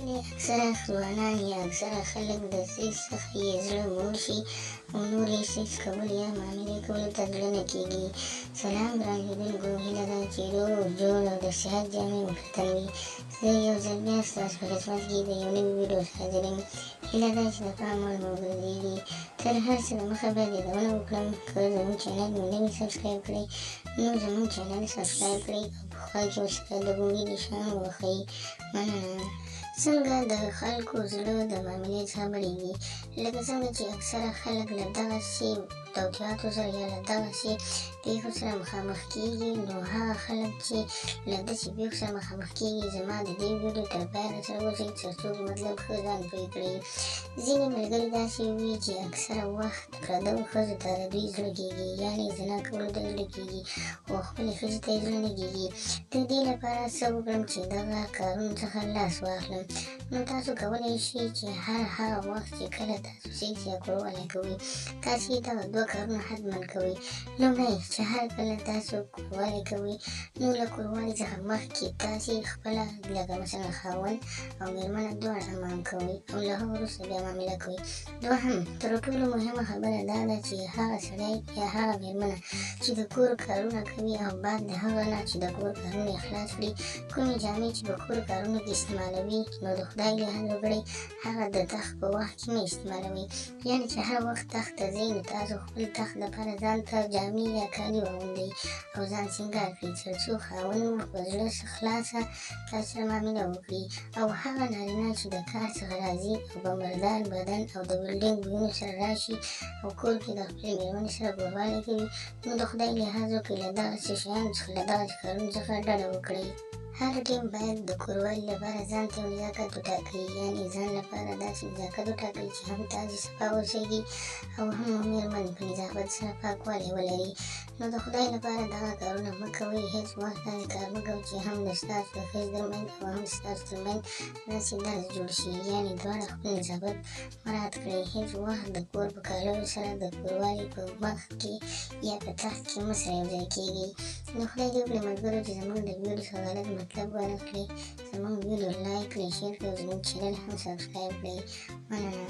اکثره ځوانان یا اکثره خلک د سیکس څخه یې زړه موړ شي او نور یې سیکس کول یا معاملې کولو ته زړه نه کیږي. سلام ګران لیدونکو، هیله ده چې روغ جوړ او د صحت جامې مو په تن وي. زه یو ځل بیا ستاسو په خدمت کې د یو نوي ویډیو سره حاضر یم. هیله ده چې د پام وړ مو وګرځېږي. تر هر څه د مخه باید یادونه وکړم، که زموږ چینل مو نه وي سبسکرایب کړی نو زموږ چینل سبسکرایب کړئ او په خوا کې ورسره د ګونګي نشان ووهئ. مننه. څنګه د خلکو زړه د معاملې څخه مړېږي؟ لکه څنګه چې اکثره خلک له دغسې توطیاتو سره یا له دغسې پېښو سره مخامخ کیږي، نو هغه خلک چې له داسې پېښو سره مخامخ کیږي زما د دې ویډیو تر پایه سره اوسئ تر څو مطلب ښه ځان پوه کړئ. ځینې ملګري داسې وي چې اکثره وخت پردو ښځو ته د دوی زړه کیږي، یعنې زنا کولو ته زړه کیږي خو خپلې ښځې ته یې زړه نه کیږي. د دې لپاره څه وکړم چې دغه کارونو څخه لاس واخلم؟ نو تاسو کولی شئ چې هر هغه وخت چې کله تاسو سیکس یا کوروالی کوئ تاسې دغه دوه کارونه حتما کوئ. لومړی، چې هر کله تاسو کوروالی کوئ نو له کوروالي څخه مخکې تاسې خپله لکه مثلا خاوند او مېرمنه دواړه امام کوئ او له هغه وروسته بیا معامله کوئ. دوهم، تر ټولو مهمه خبره دا ده چې هغه سړی یا هغه مېرمنه چې د کور کارونه کوي او بعد له هغه نه چې د کور کارونه یې خلاص کړي کومې جامې چې په کور کارونو کې استعمالوي نو د خدای لحاظ وکړئ هغه د تخت په وخت کې مه استعمالوئ. یعنې چې هر وخت تخت ته ځئ نو تاسو خپل تخت لپاره ځان ته جامې یا کالي واغوندئ او ځان سینګار کړئ تر څو خاوند مو په زړه خلاصه تاسو سره معامله وکړي. او هغه نارینه چې د کار څخه راځي او په مردار بدن او د بلډینګ بویونو سره راشي او کور کې د خپلې مېرمنې سره کوروالی کوي نو د خدای لحاظ وکړئ له دغسې شیانو څخه له دغسې کارونو څخه ډډه وکړئ. هر ټیم باید د کوروالي لپاره ځان ته یو نزاکت وټاکئ، یعنې ځان لپاره داسې نزاکت وټاکئ چې هم تاسې صفا اوسېږي او هم مو مېرمن په نظافت سره پاکوالی ولري. نو د خدای لپاره دغه کارونه مه کوئ، هېڅ وخت داسې کار مه کوئ چې هم د ستاسو د ښځې ترمنځ او هم ستاسو ترمنځ داسې درز جوړ شي، یعنې دواړه خپل نظافت مراعات کړئ. هېڅ وخت د کور په کالیو سره د کوروالي په مخ کې یا په تخت کې مه سره یوځای کېږئ. نو خدای دې وکړي ملګرو چې زموږ د ویډیو څخه غلط مطلب وانه خلئ. زموږ ویډیو لایک کړئ، شیر کړئ او زموږ چینل هم سبسکرایب کړئ. مننه.